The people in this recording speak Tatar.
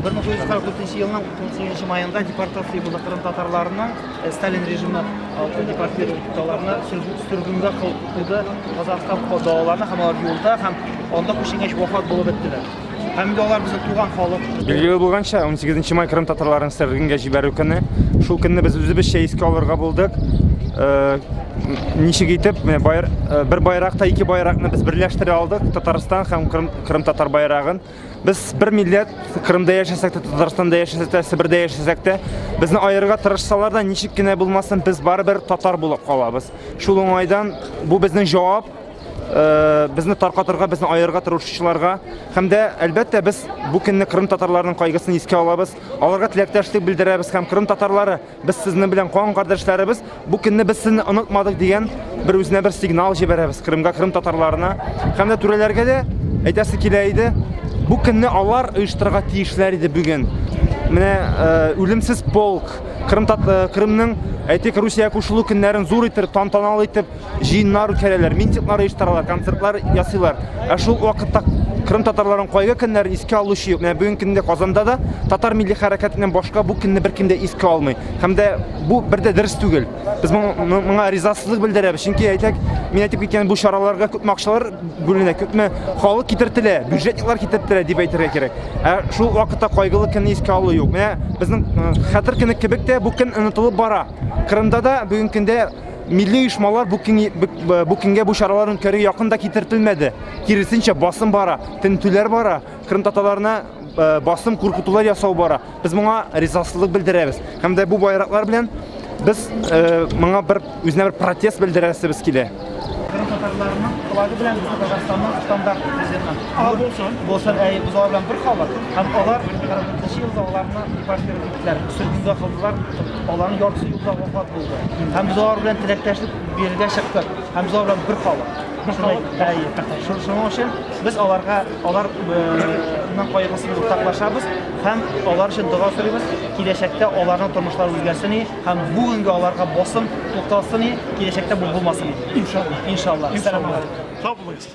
Бер мең тугыз йөз кырык дүртенче елның 18 маенда депортация булды кырым татарларының Сталин режимы депортировать итте аларны, сөргенгә куйды Казахстан далаларына һәм алар юлда һәм анда күченгәч вафат булып беттеләр. Һәм инде алар безнең туган халык. Билгеле булганча, 18 май кырым татарларын сөргенгә җибәрү көне. Шул көнне без үзебезчә искә алырга булдык. Ничек итеп, бер байракта ике байракны без берләштерә алдык, Татарстан һәм Кырым татар байрагын. Без бер милләт, Кырымда яшәсәк тә, Татарстанда яшәсәк тә, Себердә яшәсәк тә, безне аерырга тырышсалар да, ничек кенә булмасын, без барыбер татар булып калабыз. Шул уңайдан бу безнең җавап э, безне таркатырга, безне аерырга тырышучыларга. Һәм дә, әлбәттә, без бу көнне Кырым татарларының кайгысын искә алабыз, аларга теләктәшлек белдерәбез һәм Кырым татарлары Без сезнең белән кан кардәшләребез, бу көнне без сезне онытмадык дигән бер үзенә бер сигнал җибәрәбез Кырымга, Кырым татарларына. Һәм дә түрәләргә дә әйтәсе килә иде, бу көнне алар оештырырга тиешләр иде бүген. Менә э, үлемсез полк, Кырым тат, э, Кырымның әйтик Русия кушылу көннәрен зур итеп, тантаналы итеп җыеннар үткәрәләр, митинглар оештыралар, концертлар ясыйлар. Ә шул вакытта Кырым татарларының кайгы көннәрен искә алучы юк. Менә бүгенге көндә Казанда да татар милли хәрәкәтеннән башка бу көнне беркем дә искә алмый. Һәм дә бу бер дә дөрес түгел. Без моңа ризасызлык белдерәбез. Чөнки әйтәк, мин әйтеп киткән бу чараларга күпме акчалар бүленә, күпме халык китертелә, бюджетниклар китертелә дип әйтергә кирәк. Ә шул вакытта кайгылы көнне искә алу юк. Менә безнең хәтер көне кебек тә бу көн онытылып бара. Кырымда да бүгенге көндә Милли оешмалар бу көн бу көнгә бу чараларын үткәрүгә якын да китертелмәде. Киресенчә, басым бара, тентүләр бара, Кырым татарларына э, басым, куркытулар ясау бара. Без моңа ризасызлык белдерәбез. Һәм дә бу байраклар белән без э, моңа бер үзенә бер протест белдерәсебез килә. Кырым татарларының флагы белән безнең Татарстанның стандарт үзеннән. Алар булсын. Булсын, әй, без алар белән бер халык. Һәм алар 44 елда аларны депортировать иттеләр, сөргенгә кылдылар. Аларның яртысы юлда вафат булды. Һәм без алар белән теләктәшлек бирергә чыктык. Һәм без алар белән бер халык. Әйе. Шуның өчен без аларга аларның кайгысын уртаклашабыз һәм алар өчен дога сорыйбыз. Киләчәктә аларның тормышлары үзгәрсен һәм бүгенге аларга басым тукталсын, киләчәктә бу булмасын. Иншалла. Иншалла. Сәлам алейкум. Сау булыгыз.